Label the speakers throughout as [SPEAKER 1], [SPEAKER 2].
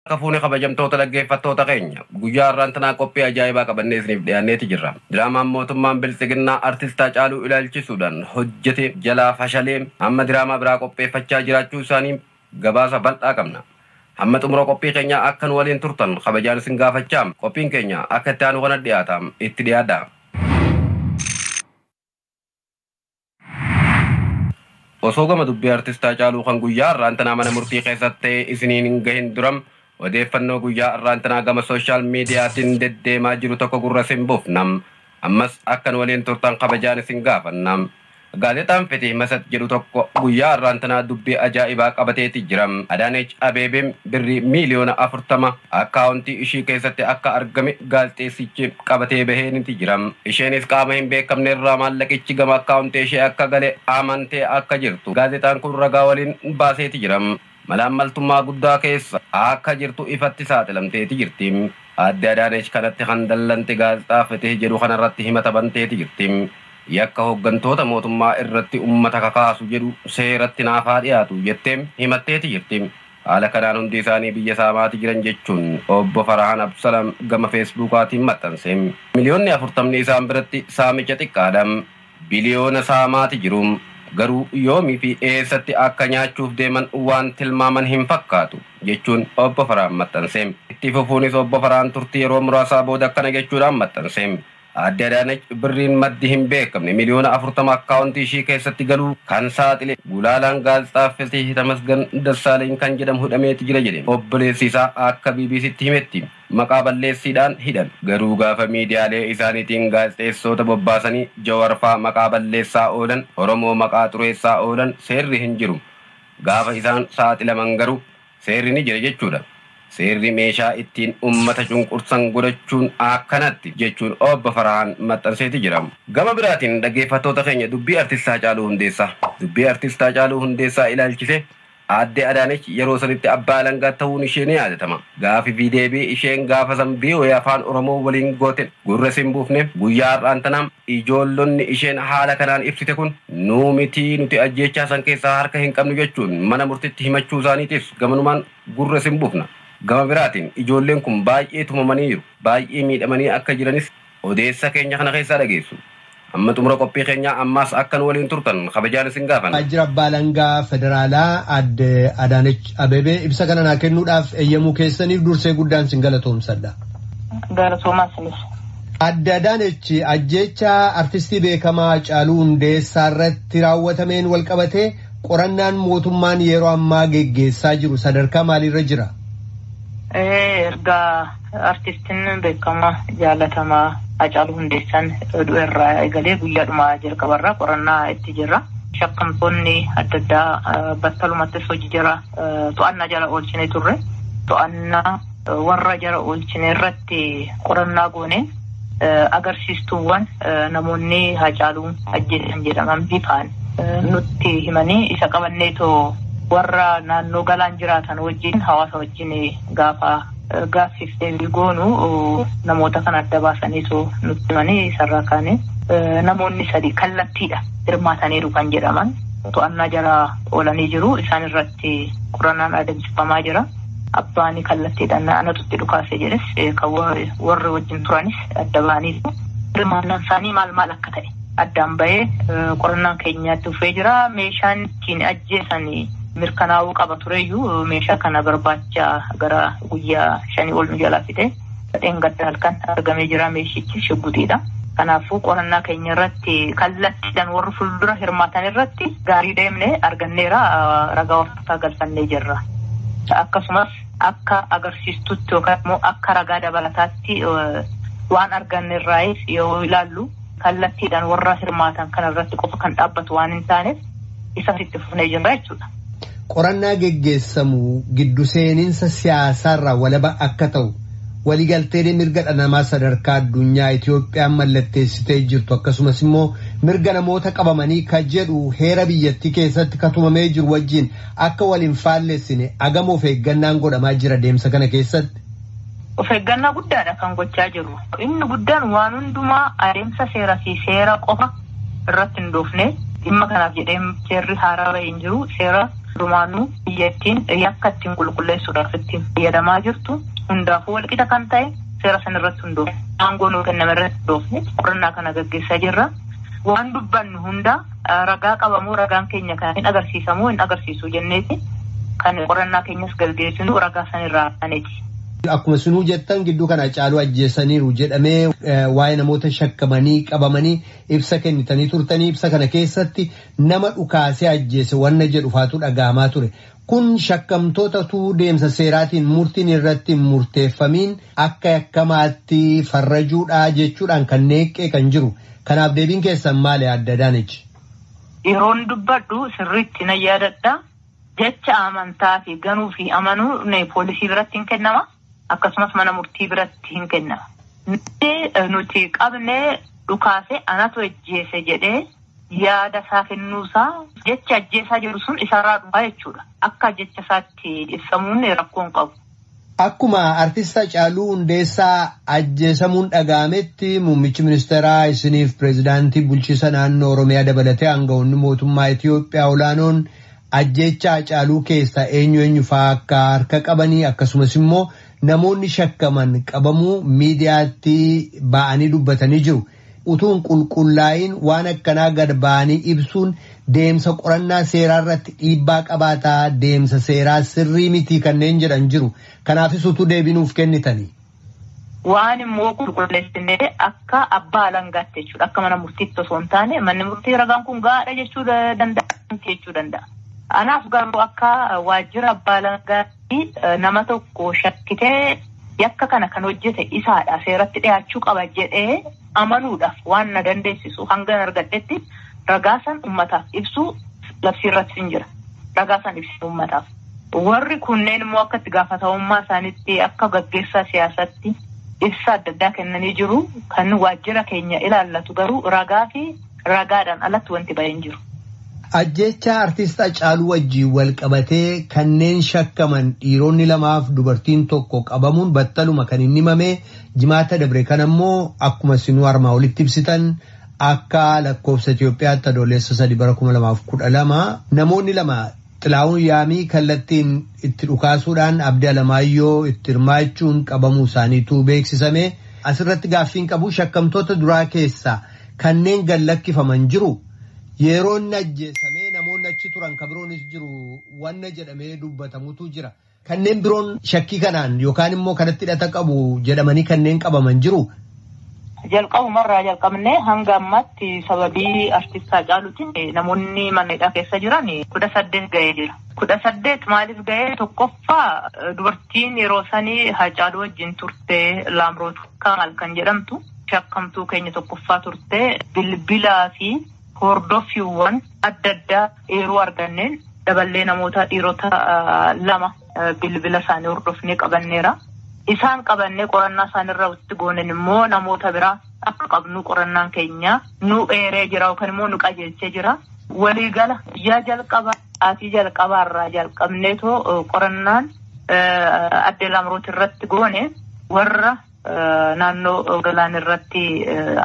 [SPEAKER 1] Kafuuni kabajamtoota dhaggeeffattoota keenya, guyyaa har'aan tanaa qophii ajaa'ibaa qabannee isiniif dhiyaanneeti jirra. Diraamaan mootummaan Biltsiginnaa artist Haacaaluu ilaalchisuudhaan hojjete jalaa fashalee amma diraamaa biraa qopheeffachaa jiraachuu isaanii gabaasa bal'aa qabna. Hamma xumura qophii keenyaa akka nu waliin turtan kabajaan isin gaafachaa, qophiin keenya akka itti aanu kana dhiyaata, itti dhiyaadha. Osoo gama dubbii artist Haacaaluu kan guyyaa har'aan tanaa mana murtii keessatti ta'e isiniin hin gahin duram, odeeffannoo guyyaa har'aan tanaa gama sooshaal miidiyaatiin deddeemaa jiru tokko gurra isin buufna. Ammas akka nu waliin turtan kabajaan isin gaafanna. Gaazexaan Fetih Masat jedhu tokko guyyaa har'aan tanaa dubbii ajaa'ibaa qabateeti jira. Adaanech Abeebeen birrii miiliyoona 40 akkaawuntii ishii keessatti akka argame gaazexeessichi qabatee baheeti jira. Isheenis qaama hin beekamne irraa maallaqichi gama akkaawuntii ishee akka gale amantee akka jirtu gaazexaan kun ragaa waliin baaseeti jira. Malaammaltummaa guddaa keessa akka jirtu ifatti saaxilamteeti jirti. Aadde Adaanech kanatti kan dallante gaazexaa Fetih jedhu kanarratti himata banteeti jirti. Yakka hooggantoota mootummaa irratti ummata kakaasu jedhu seeratti naafaa dhiyaatu jettee himatteeti jirti. Haala kanaan hundi isaanii biyya saamaati jiran jechuun obbo Farahaan Absalam gama Feesbuukaatiin maxxanse. Miliyoonni 40 isaan biratti saamicha xiqqaadha. Biliyoona saamaati jiru. Garuu yoomii fi eessatti akka nyaachuuf deeman waan tilmaaman hin fakkaatu jechuun obbo Farhaan maxxanse. Itti fufuunis obbo Farhaan turtii yeroo muraasaa booda akkana jechuudhaan maxxanse. Aadde Adaanech birriin maddi hin beekamne miliyoona 40 akkaawuntii ishii keessatti galuu kan saaxile gulaalaan gaazexaa Fetih Tamasgan Dassaaleny kan jedhamu hidhameeti jira jedhe. Obboleessi isaa akka BBCtti himetti maqaa balleessiidhaan hidhan. Garuu gaafa miidiyaalee isaaniitiin gaazexeessota bobbaasanii Jawar faa maqaa balleessaa oolan, Oromoo maqaa xureessaa oolan, seerri hin jiru. Gaafa isaan saaxilaman garuu seerri ni jira jechuudha. Seerri meeshaa ittiin ummata cunqursan godhachuun akkanatti jechuun obbo Farhaan maxxanseeti jira. Gama biraatiin, dhaggeeffattoota keenya, dubbii artist Haacaaluu Hundeessaa. Dubbii artist Haacaaluu Hundeessaa ilaalchise aadde Adaanech yeroo sanitti abbaa alangaa ta'uun ishee ni yaadatama. Gaafii fi deebii isheen gaafa san VOA Afaan Oromoo waliin goote gurra isin buufne. Guyyaa har'aan tanaa ijoollonni isheen haala kanaan ibsite kun nuu mitii, nuti ajjeechaa san keessaa harka hin qabnu jechuun mana murtitti himachuu isaaniitiif gamanumaan gurra isin buufna. Gama biraatiin ijoolleen kun baay'ee tumamanii jiru. Baay'ee miidhamanii akka jiranis odeessa keenya kana keessaa dhageessu. Amma xumura qophii keenyaa ammaas akka nu waliin turtan kabajaan isin gaafanna.
[SPEAKER 2] Waajjira Abbaa Alangaa Federaalaa Aadde Adaanech Abeebee, ibsa kana naa kennuudhaaf eeyyamuu keessaniif dursee guddaan isin galatoomsadha.
[SPEAKER 3] Galatoomaa isinis.
[SPEAKER 2] Aadde Adaanech, ajjeechaa artistii beekamaa Haacaaluu Hundeessaa irratti raawwatameen walqabatee qorannaan mootummaan yeroo ammaa geggeessaa jiru sadarkaa maaliirra jira?
[SPEAKER 3] Erga artistiin beekamaa jaalatamaa Haacaaluu Hundeessaan du'e irraa eegalee guyyaadhuma jalqabarraa qorannaa itti jirra. Shakkamtoonni adda addaa battalumattis hojii jara to'annaa jala oolchine turre. To'annaa warra jala oolchine irratti qorannaa goone, agarsiistuuwwan namoonni Haacaaluu ajjeesan jedhaman bifaan nutti himanii, isa qabanneetoo warra naannoo Galaan jiraatan wajjin, hawaasa wajjin gaafa gaaffiif deebii goonu, namoota kana adda baasaniitu nutti himanii, isarraa kaane namoonni sadi kallattiidha hirmaataniiru kan jedhaman to'annaa jala oolanii jiru. Isaan irratti qorannaan adeemsifamaa jira. Abbaan kallattiidhaan anatu itti dhukaase jedhes, kan warri wajjin turanis adda ba'aniitu hirmaannaan isaanii maal maal akka ta'e addaan bahee qorannaan keenyaatti dhufee jira. Meeshaan ittiin ajjeesan mirkanaa'uu qaba tureyyuu, meeshaa kana barbaacha gara guyyaa 5 ol nu jalaa fite. Dheengadda halkan argamee jira, meeshichi shugguxiidha. Kanaafuu qorannaa keenya irratti kallattiidhaan warri fuuldura hirmaatan irratti gaarii deemne arganneera, ragaa waftaa galfannee jirra. Akkasumas akka agarsiistutti yookaan immoo akka ragaa dabalataatti waan arganne irraayis yoo ilaallu, kallattiidhaan warra hirmaatan kana irratti qofa kan dhaabbatu waan hin taaneef isa itti fufnee jirra jechuudha.
[SPEAKER 2] Qorannaa geggeessamu giddu seeninsa siyaasaarraa walaba akka ta'u waliigaltee mirga dhala namaa sadarkaa addunyaa Itoophiyaan mallatteessitee jirtu, akkasumas immoo mirga namoota qabamanii ka jedhu heera biyyattii keessatti katumamee jiru wajjin akka waliin faallessine agam of eeggannaan godhamaa jira deemsa kana keessatti?
[SPEAKER 3] Of eeggannaa guddaadha kan gochaa jiru. Inni guddaan waan hundumaa adeemsa seeraa fi seera qofa irratti hin doofne. Dhimma kanaaf jedhee seerri haaraa bahee hin jiru. Seera Hundumaanuu biyyattiin yakka ittiin qulqulleessuudhaaf ittiin fayyadamaa jirtu hundaafuu walqixa kan ta'e seera san irratti hundoofne aangoo nuu kenname irratti hundoofne qorannaa kana gaggeessaa jirra. Waan dubbannu hunda ragaa qabamoo ragaan keenya kan hin agarsiisamoo hin agarsiisu jenneeti kan qorannaa keenyas gaggeessinu ragaa san irraa kaneeti.
[SPEAKER 2] Akkuma sinuu jettan gidduu kana Haacaaluu ajjeesaniiru jedhamee waa'ee namoota shakkamanii qabamanii ibsa kennitanii turtanii ibsa kana keessatti nama dhukaasee ajjeese wanna jedhu faatu dhaga'amaa ture. Kun shakkamtootatu deemsa seeraatiin murtiin irratti murteeffamiin akka yakkamaatti farrajuudhaa jechuudhaan kan neeqqee kan jiru. Kanaaf deebiin keessan maali Aadde Adaanech?
[SPEAKER 3] Yeroon dubbadhu sirriitti nan yaadadha. Jecha amantaa fi ganuu fi amanuu poolisii biratti hin kennama. Akkasumas mana murtii biratti hin kennama. Nuti qabnee dhukaase anatu ajjeese jedhee yaada isaa kennuusaa jecha ajjeesaa jiru sun isarraa dhufaa jechuudha. Akka jecha isaatti ibsamuun rakkoo hin qabu.
[SPEAKER 2] Akkuma artist Haacaaluu Hundeessaa ajjeesamuun dhaga'ametti muummichi ministeeraa isiniif pireezidaantii bulchiisa naannoo Oromiyaa dabalatee aangawoonni mootummaa Itiyoophiyaa olaanoon ajjeecha Haacaaluu keessaa eenyu eenyu fa'aa akka harka qabanii akkasumas immoo namoonni shakkaman qabamuu miidiyaatti ba'anii dubbatanii jiru. Utuun qulqullaa'iin waan akkanaa gad ba'anii ibsuun deemsa qorannaa seeraa irratti dhiibbaa qabaataa deemsa seeraa sirrii miti kanneen jedhan jiru. Kanaafis utuu deebinuuf kennitanii.
[SPEAKER 3] Waan immoo qulqulleessinee akka abbaa alangaatti jechuudha. Akka mana murtiitti osoo hin taane manni murtii ragaan kun gahaadha jechuu danda'a jechuu danda'a. Anaaf garuu akka waajjira abbaa alangaatti nama tokko shakkitee yakka kana kan hojjete isaadha seeratti dhiyaachuu qaba jedhee amanuudhaaf waan na dandeessisu hanga argadhetti ragaa san uummataaf ibsuu labsii irratti hin jira. Ragaa san ibsu uummataaf. Warri kunneen immoo akka itti gaafatamummaa isaaniitti akka gaggeessaa siyaasatti ibsa adda addaa kennanii jiru. Kan waajjira keenya ilaallatu garuu ragaa fi ragaadhaan alatti wanti bahee hin jiru.
[SPEAKER 2] Ajjeechaa artist Haacaaluu wajjin wal qabatee kanneen shakkaman dhiironni lamaaf dubartiin tokko qabamuun battaluma kan inni himame jimaata dabre kan ammoo akkuma sinuu armaa olitti ibsitan akka lakkoofsa Itiyoophiyaatti adoolessa 3 bara 2012 namoonni lama Xilaawun Yaamii kallattiin itti dhukaasuudhaan Abdii Alamaayyoo itti hirmaachuun qabamuu isaaniitu beeksisame. Asirratti gaaffiin qabu shakkamtoota duraa keessaa kanneen gad lakkifaman jiru. Yeroo inni ajjeesamee namoonni achi turan kan biroonis jiru wanna jedhamee dubbatamutu jira. Kanneen biroon shakkii kanaan yookaan immoo kanatti hidhata qabu jedhamanii kanneen qabaman jiru.
[SPEAKER 3] Jalqabumarraa jalqabnee hanga ammaatti sababii artist Haacaaluutiin namoonni mana hidhaa keessa jiran 18 ga'ee jira. 18 maaliif ga'ee? Tokkoffaa dubartiin yeroo sanii Haacaaluu wajjin turte Laamroot Kamaal kan jedhamtu shakkamtuu keenya tokkoffaa turte bilbilaa fi hordoffiiwwan adda addaa yeroo arganneen daballee namoota dhiirota lama bilbila isaanii hordofnee qabanneera. Isaan qabannee qorannaa isaanirraa itti goonen immoo namoota biraa akka qabnu qorannaan keenya nu eeree jira yookaan immoo nu qajeelchee jira. Waliigala guyyaa jalqabaa aatii jalqabaarraa jalqabneetoo qorannaan Aadde Laamroot irratti goone warra naannoo Galaan irratti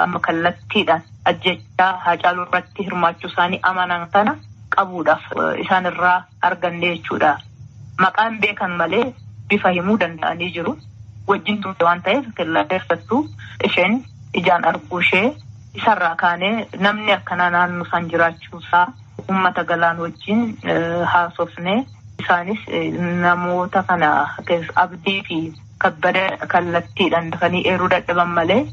[SPEAKER 3] amma kallattiidhaan ajjechaa Haacaaluu irratti hirmaachuu isaanii amanan kana qabuudhaaf isaan irraa arganne jechuudha. Maqaan beekan malee bifa himuu danda'anii jiru. Wajjin turte waan ta'eef kellateeffattu isheen ijaan arguu ishee isarraa kaanee namni akkanaa naannoo isaan jiraachuusaa uummata Galaan wajjin haasofnee isaanis namoota kana abdii fi kabbada kallattiidhaan dafanii eeruu dadhaban malee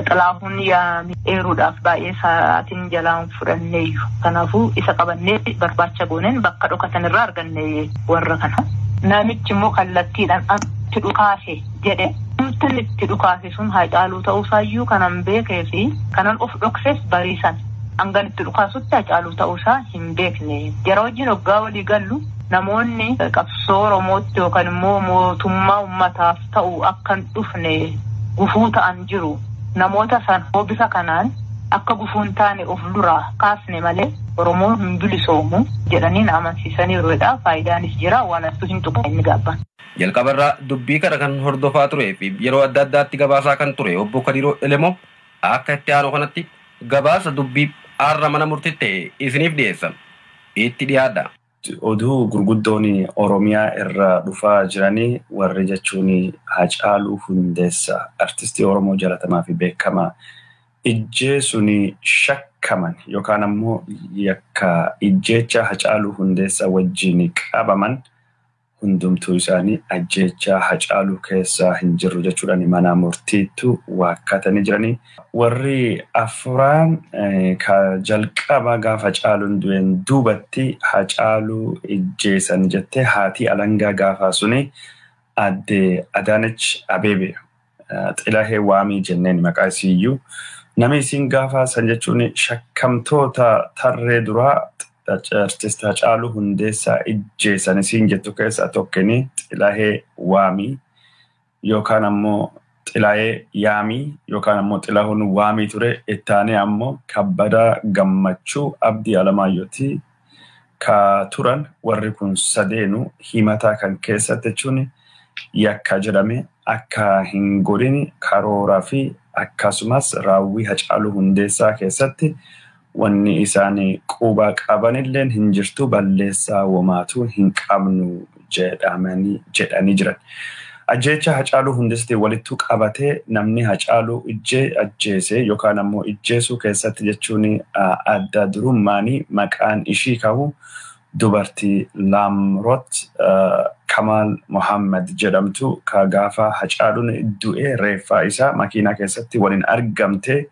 [SPEAKER 3] Xilaahun Yaamii eeruudhaaf baay'ee sa'aatiin jalaan fudhanneeyyu. Kanaafuu isa qabannee barbaacha gooneen bakka dhokatan irraa arganne warra kana. Namichi immoo kallattiidhaan itti dhukaase jedhe. Wanti itti dhukaase sun Haacaaluu ta'uusaayyuu kanan beekee fi kanan of dhoksees bariisan. Hangan itti dhukaasutti Haacaaluu ta'uusaa hin beekne. Jara wajjin hoggaa walii gallu namoonni qabsoo Oromootti yookaan immoo mootummaa uummataaf ta'u akka hin dhufne gufuu ta'an jiru. Namoota san hoo bifa kanaan akka gufuu hin taane of duraa kaasne malee Oromoon hin bilisoomu jedhanii na amansiisaniiruudha. Faayidaanis jira waan attuu hin tuqne inni gaabban.
[SPEAKER 1] Jalqabarraa dubbii kana kan hordofaa turee fi yeroo adda addaatti gabaasaa kan ture obbo Kadiiroo Elemoo akka itti aanu kanatti gabaasa dubbii har'a mana murtitti isiniif dhiyeessa. Itti dhiyaadha.
[SPEAKER 4] Oduu gurguddoon Oromiyaa irraa dhufaa jiranii warri jechuun Haacaaluu Hundeessaa artistii Oromoo jaalatamaa fi beekamaa ijjeesuun shakkaman yookaan ammoo yakka ijjeecha Haacaaluu Hundeessaa wajjin qabaman hundumtuu isaanii ajjeechaa Haacaaluu keessaa hin jirru jechuudhaan mana murtiittu waakkatanii jiranii. Warri afuraan ka jalqaba gaafa Haacaaluun du'een duubatti Haacaaluu ijjeessan jettee haatii alangaa gaafaa suni adde Adaanech Abeebee Xilahee Waamii jenneen maqaa isiiyyuu. Namni isiin gaafaa san jechuun shakkamtoota tarree duraa artist Haacaaluu Hundeessaa ijjeessan isiin jettu keessaa tokkini Xilahee Waamii yookaan ammoo Xilahee Yaamii yookaan ammoo Xilahuun Waamii ture. Ittaanee ammoo Kabbadaa Gammachuu Abdii Alamaayyootii ka turan warri kun sadeenu himataa kan keessatti jechuun yakka jedhame akka hin godhin karooraa fi akkasumas raawwii Haacaaluu Hundeessaa keessatti wanni isaan quba qabanilleen hin jirtu balleessaa womaatu hin qabnu jedhanii jiran. Ajjeecha Haacaaluu Hundeessaatiin walittu qabatee namni Haacaaluu ajjeese yookaan ammoo ijjeesuu keessatti jechuun adda durummaanii maqaan ishii kahu dubartii Laamroot Kamaal Mohammed jedhamtu ka gaafa Haacaaluun du'ee reeffaa isaa makiinaa keessatti waliin argamte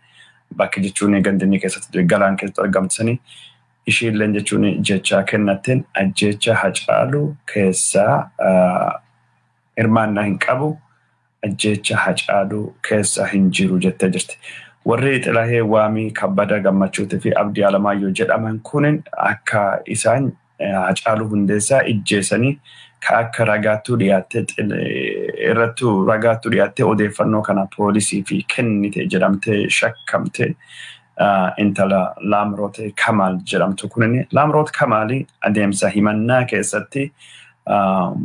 [SPEAKER 4] bakki jechuun gandinni keessatti du'e galaan keessatti argamte sanii ishiilleen jechuun jecha kennatteen ajjeecha Haacaaluu keessaa hirmaannaa hin qabu ajjeecha Haacaaluu keessa hin jiru jettee jirti. Warri Xilahee Waamii Kabbadaa Gammachuutii fi Abdii Alamaayyoo jedhaman kunin akka isaan Haacaaluu Hundeessaa ijjeessanii ka akka ragaattuu dhiyaattee irrattuu ragaattuu dhiyaattee odeeffannoo kana poolisii fi kennite jedhamtee shakkamte intala Laamroot Kamaal jedhamtu kunin Laamroot Kamaali adeemsa himannaa keessatti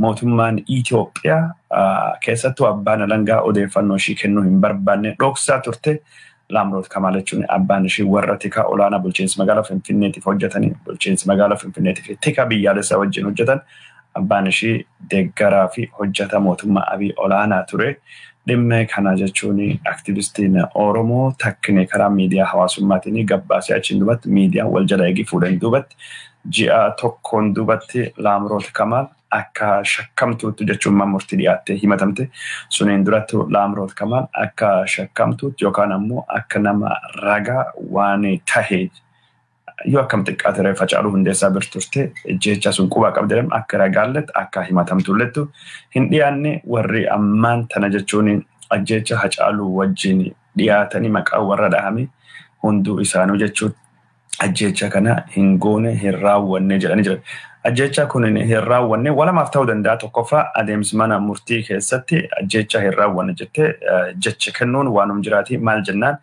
[SPEAKER 4] mootummaan Itoophiyaa keessattuu abbaan alangaa odeeffannoo ishii kennuu hin barbaanne dhoksaa turte. Laamroot Kamaal jechuun abbaan ishii warra tikaa olaanaa bulchiinsa magaalaa Finfinneetiif hojjetanii bulchiinsa magaalaa Finfinneetiif tika biyyaalessaa wajjin hojjetan abbaan ishii deeggaraa fi hojjeta mootummaa Abiy olaanaa ture. Dhimma kana jechuun aktivistiin Oromoo takkine karaa miidiyaa hawaasummaatiin gabbaasee achiin duubatti miidiyaan wal jala eegi fuudhan duubatti ji'a tokkoon duubatti Laamroot Kamaal akka shakkamtuutti jechuun mana murtii dhiyaattee himatamte. Suniin duratti Laamroot Kamaal akka shakkamtuutti yookaan ammoo akka nama ragaa waan tahe yoo akkam xiqqaate reeffa Haacaaluu Hundeessaa bira turte jecha sun quba qabdi jedhamu akka ragaalletti akka himatamtullettu hin dhiyaanne warri ammaan tana jechuun ajjeecha Haacaaluu wajjin dhiyaatanii maqaa warra dhahame hunduu isaanuu jechuun ajjeecha kana hin goone hin raawwanne jedhanii jiran. Ajjeecha kun hin raawwanne walamaaf ta'uu danda'a. Tokkoffaa adeemsi mana murtii keessatti ajjeecha hin raawwanne jettee jecha kennuun waanum jiraati maal jennaan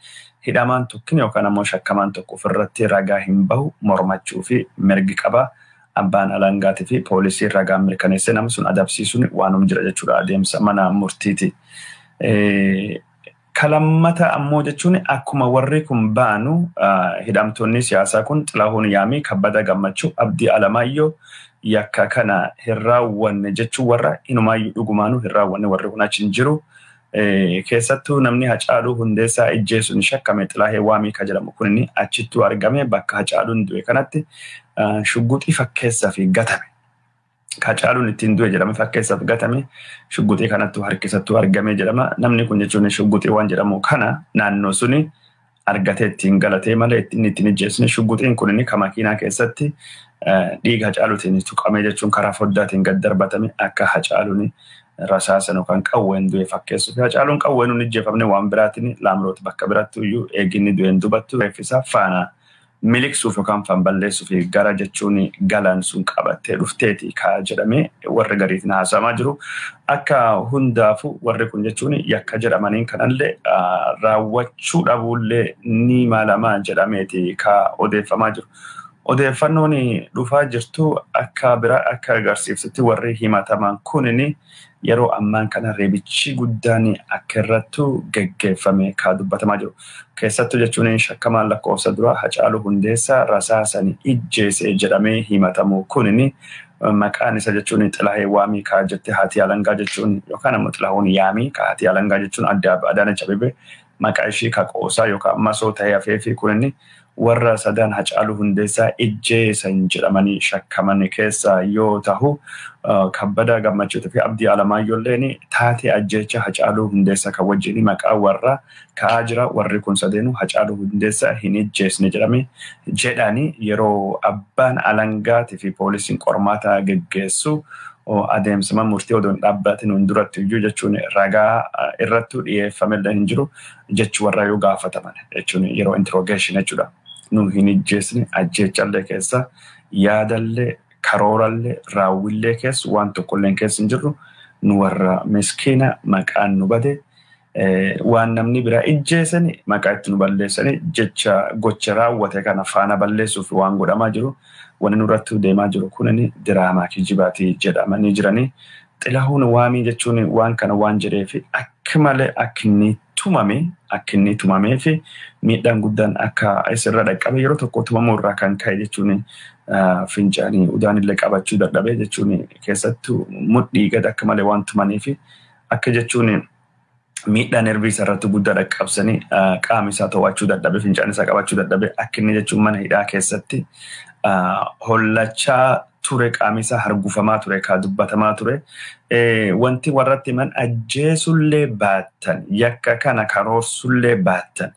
[SPEAKER 4] hidhamaan tokkin yookaan ammoo shakkamaan tokko ofirratti ragaa hin bahu mormachuu fi mirgi qaba. Abbaan alangaatii fi poolisiin ragaa mirkaneessee nama sun adabsiisuun waanum jira jechuudha adeemsa mana murtiiti. Kalammata ammoo jechuun akkuma warri kun baanu hidhamtoonni siyaasaa kun Xilahuun Yaamii, Kabbadaa Gammachuu, Abdii Alamaayyoo yakka kana hin raawwanne jechuun warra inumaayyuu dhugumaanuu hin raawwanne warri kun achi hin jiru. Keessattuu namni Haacaaluu Hundeessaa ijjeesuun shakkame Xilahee Waamii ka jedhamu kun inni achittuu argame bakka Haacaaluun du'e kanatti shugguxii fakkeessaa fi gatame. Haacaaluun ittiin du'e jedhame fakkeessaaf gatame shugguxii kanattuu harkisattuu argame jedhama. Namni kun jechuun shugguxii waan jedhamu kana naannoo suni argatee ittiin galatee malee inni ittiin ijjeessine shugguxiin kun inni ka makiinaa keessatti dhiiga Haacaaluutiin tuqamee jechuun karaa foddaatiin gad darbatame akka Haacaaluun rasaasan yookaan qawween du'e fakkeessuuf. Haacaaluun qawween hin ijjeefamne waan biraatiin Laamroot bakka biraatti iyyuu eeginni du'een dubattu reeffisaa faana miliqsuuf yookaan faan balleessuuf gara jechuun galaan sun qabattee dhufteeti ka jedhamee warri gariitiin haasamaa jiru. Akka hundaafu warri kun jechuun yakka jedhamaniin kanallee raawwachuu dhabuullee ni malamaa jedhameeti ka odeeffamaa jiru. Odeeffannoon dhufaa jirtu akka biraa akka agarsiiftutti warri himataman kunini Yeroo ammaan kana reebichi guddaan akka irrattu geggeeffame kaa dubbatamaa jiru. Keessattuu jechuun shakkamaan lakkoofsa dura Hacaaluu Hundeessaa rasaasaan ijjeese jedhamee himatamu kunin maqaan isa jechuun Xilahee Waamii kaa jette haati alangaa jechuun yookaan ammoo Xilahuun Yaamii kaa haati alangaa jechuun adda Adaanach Abeebee maqaa ishii ka qoosaa yookaan masoo ta'ee hafee fi kunin warra sadan Hacaaluu Hundeessaa ijjeesan jedhamanii shakkaman keessaa yoo ta'u Kabbadaa Gammachuutii fi Abdii Alamaayyoo taatee ajjeecha Hacaaluu Hundeessaa kan wajjin maqaa warra ka'aa jira. Warri kun sadeenuu Hacaaluu Hundeessaa hin ijjeesne jedhame jedhanii yeroo abbaan alangaatii fi poolisiin qormaata geggeessu adeemsama murtii odoo hin dhaabbatin duratti iyyuu jechuun ragaa irratti dhiyeeffamellee hin jiru jechuu warra yoo gaafataman jechuun yeroo interrogation jechuudha. Nu hin ijjeesne ajjeechallee keessa yaadallee karoorallee raawwillee keessa waan tokkollee keessa hin jirru nu warra miskiina maqaan nu bade waan namni biraa ijjeesani maqaa itti nu balleessani jecha gocha raawwate kana faana balleessuuf waan godhamaa jiru wanni nurratti deemaa jiru kunin diraamaa kijibaatii jedhamanii jiranii. Xilahuun Waamii jechuun waan kana waan jedhee fi akka malee akka inni tumame akka inni tumamee fi miidhaan guddaan akka isirra dhaqqabe yeroo tokko tumamuu irraa kan ka'e jechuun fincaanii udaanillee qabachuu dadhabee jechuun keessattuu mudhii gad akka malee waan tumanii fi akka jechuun miidhaan nervii isaa irratti guddaa dhaqqabsanii qaama isaa to'achuu dadhabe fincaan isaa qabachuu dadhabe akka inni jechuun mana hidhaa keessatti hollachaa ture qaamni isaa hargufamaa ture kaa dubbatamaa ture wanti warratti himan ajjeesullee baattan yakka kana karoorsullee baattan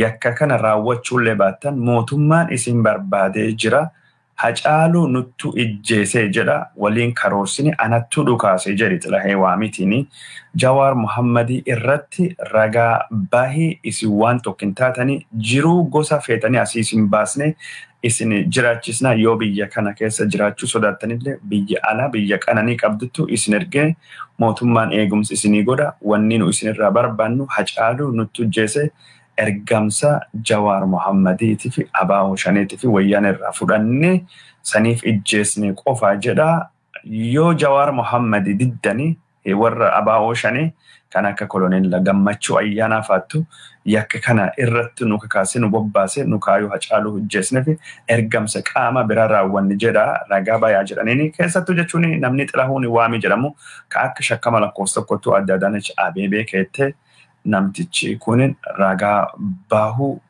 [SPEAKER 4] yakka kana raawwachuullee baattan mootummaan isin barbaadee jira. Hacaaluu nuttu ijjeesee jedha waliin karoorsini anattu dhukaase jedhi Xilahee Waamiitiin Jawaar Muhammadii irratti ragaa bahii isin waan tokko hin taatanii jiruu gosa feetanii asii isin baasne isin jiraachisna yoo biyya kana keessa jiraachuu sodaattanillee biyya alaa biyya qananii qabduttu isin ergee mootummaan eegumsa isinii godha wanni nu isinirraa barbaannu Hacaaluu nuttu ijjeese ergamsa Jawaar Muhammadiitii fi Abaa'oo Shaneetii fi wayyaan irraa fudhannee saniif ijjeesne qofa jedha. Yoo Jawaar Muhammadii diddanii warra Abaa'oo Shanee kan akka koloneel Gammachuu Ayyaanaa faattu yakka kana irratti nu kakaase nu bobbaase nu kaayuu Hacaaluu ijjeesne fi ergamsa qaama biraa raawwanne jedha ragaa bayaa jedhaniini keessattuu jechuun namni Xilahuun Waamii jedhamu ka akka shakkama lakkoofsa tokkottuu adda Adaanach Abeebee keettee namtichi kunin ragaa bahuu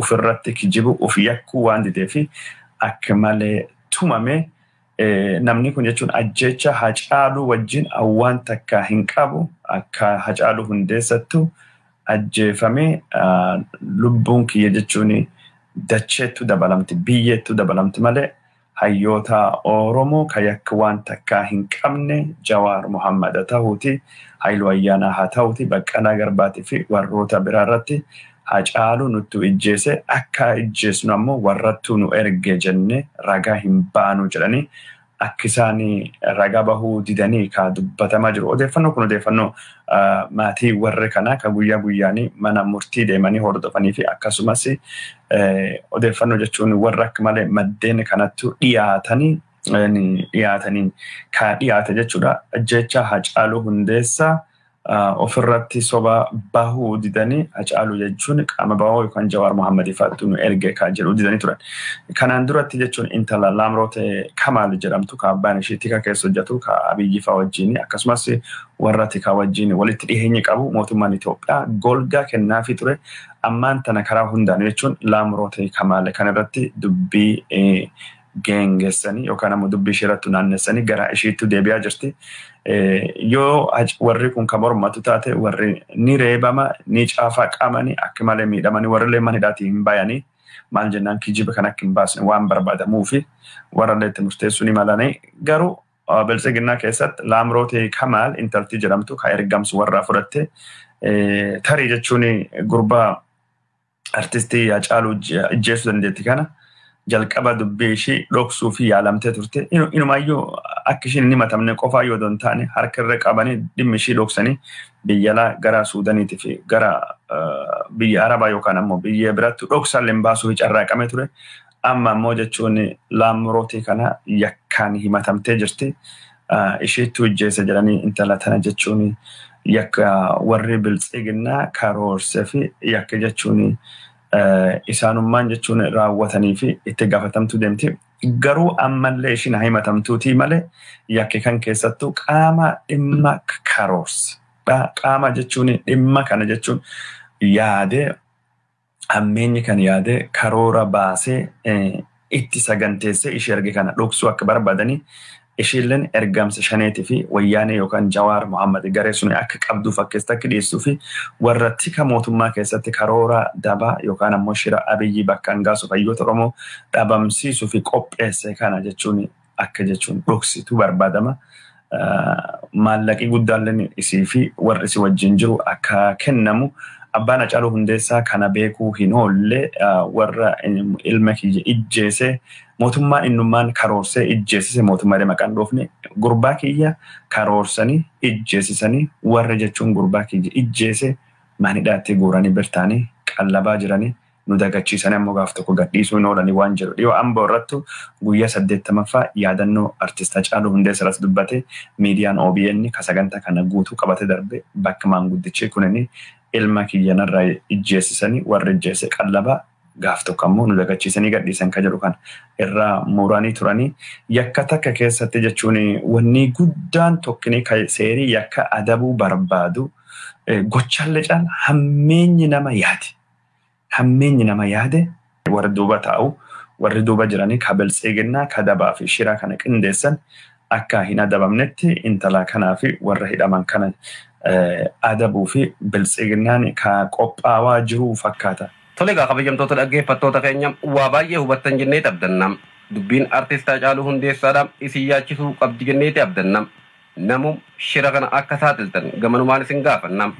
[SPEAKER 4] ofirratti kijibu of yakkuu waan didee fi akka malee tumame namni kun jechuun ajjeecha Hacaaluu wajjin waan takka hin qabu akka Hacaaluu Hundeessattu ajjeefame lubbuun kiyya jechuun dacheettu dabalamti biyyeettu dabalamti malee hayyoota Oromoo ka yakka waan takkaa hin qabne Jawaar Muhammad ta'uuti Haayiluu Ayyaanaa haa ta'uuti Baqqalaa Garbaatii fi warroota biraa irratti Hacaaluu nuttu ijjeese akka ijjeesnu ammoo warrattuu nu erge jenne ragaa hin baanu jedhanii akka isaan ragaa bahuu didanii ka dubbatamaa jiru. Odeeffannoo kun odeeffannoo maatii warra kanaa ka guyyaa guyyaanii mana murtii deemanii hordofanii fi akkasumas odeeffannoo jechuun warra akka malee maddeen kanattu dhiyaatanii ka dhiyaate jechuudha. Jecha Hacaaluu Hundeessaa ofirratti soba bahuu didanii Hacaaluu jechuun qaama bahuu yookaan Jawaar Muhammadii faattu nu erge kan jedhu didanii turan. Kanaan duratti jechuun intala Laamroot Kamaal jedhamtu ka abbaan ishee tika keessa hojjetu ka Abiyyi fa'aa wajjin akkasumas warra tikaa wajjin walitti dhiheenya qabu mootummaan Itoophiyaa golgaa kennaafii ture. Ammaan tana karaa hundaan jechuun Laamroot Kamaal kanarratti dubbii geengessanii yookaan ammoo dubbii ishee irratti naannessanii gara isheetti deebi'aa jirti. Yoo warri kun kan mormatu taate warri ni reebama ni caafaa qaamanii akka malee miidhamanii warri illee mana hidhaatii hin bayanii maal jennaan kijiba kan akka hin baasne waan barbaadamuu fi warra illee itti murteessuu ni malanii garuu Biltsiginnaa keessatti Laamroot Kamaal intalti jedhamtu kan ergamsu warraa fudhatte tarii jechuun gurbaa artistii Hacaaluu ijjeessuu dandeetti kana jalqaba dubbii ishii dhoksuu fi yaalamtee turte. Inumaayyuu akka ishiin hin himatamne qofaa yoo hin taane harka irra qabanii dhimmi ishii dhoksanii biyya alaa gara Suudaaniitii fi gara biyya Arabaa yookaan ammoo biyya biraatti dhoksaallee baasuuf carraaqamee ture. Amma ammoo jechuun Laamrootii kana yakkaan himatamtee jirti. Isheetti hojjeessa jedhanii intala tana jechuun yakka warri biltsiginnaa karoorsee fi yakka jechuun isaanummaan jechuun raawwatanii fi itti gaafatamtuu deemti. Garuu ammallee ishiin himatamtuutii malee yakki kan keessattuu qaama dhimma karoorse. Qaama jechuun dhimma kana jechuun yaadee hammeenyi kan yaadee karoora baasee itti saganteessee ishee erge kana dhoksuu akka barbaadanii ishiilleen ergamsa shaneetii fi wayyaanee yookaan Jawaar Mohammad garee sun akka qabduu fakkeessite akka dhiyeessuu fi warra tika mootummaa keessatti karoora dabaa yookaan ammoo shira Abiyyi bakka hangaasuuf hayyoota Oromoo dhabamsiisuu fi qopheesse kana jechuun akka jechuun dhoksitu barbaadama. Maallaqi guddaalleen isii fi warri isii wajjin jiru akka kennamu abbaan Hacaaluu Hundeessaa kana beekuu hin oolle warra ilma kiyya ijjeese mootummaan innummaan karoorsee ijjeesise mootummaa maqaan dhoofne gurbaa kiyya karoorsanii ijjeesisanii warra jechuun gurbaa kiyya ijjeese manidhaatti guuranii birtaanii qallabaa jiranii nu dagachiisanii ammoo gaaf tokko gadhiisuu hin oolanii waan jedhu. Dhiyoo Amboo irrattu guyyaa 80ffaa yaadannoo artist Hacaaluu Hundeessaa irratti dubbate miidiyaan OBN ka sagantaa kana guutuu qabate darbe bakka maanguddichi kunini ilma kiyyanarraa ijjeessisanii warra ijjeesse qallabaa gaaf tokko ammoo nu dagachiisanii gadhiisan ka jedhu kana irraa muranii turanii yakka takka keessatti jechuun wanni guddaan tokkini seerii yakka adabuu barbaadu gochaallee caala hammeenyi nama yaade. Hammeenyi nama yaade warri duuba taa'u warri duuba jiranii ka biltsiginnaa ka dabaa fi shiraa kana qindeessan akka hin adabamnetti intala kanaa fi warra hidhaman kana adabuu fi biltsiginnaan ka qophaawaa jiru fakkaata.
[SPEAKER 1] Tole egaa kabajamtoota dhaggeeffattoota keenya waa baay'ee hubattan jennee abdanna. Dubbiin artist Hacaaluu Hundeessaadha isin yaachisuu qabdi jennee abdanna. Namu shira kana akka saaxiltan gamanumaan isin gaafanna.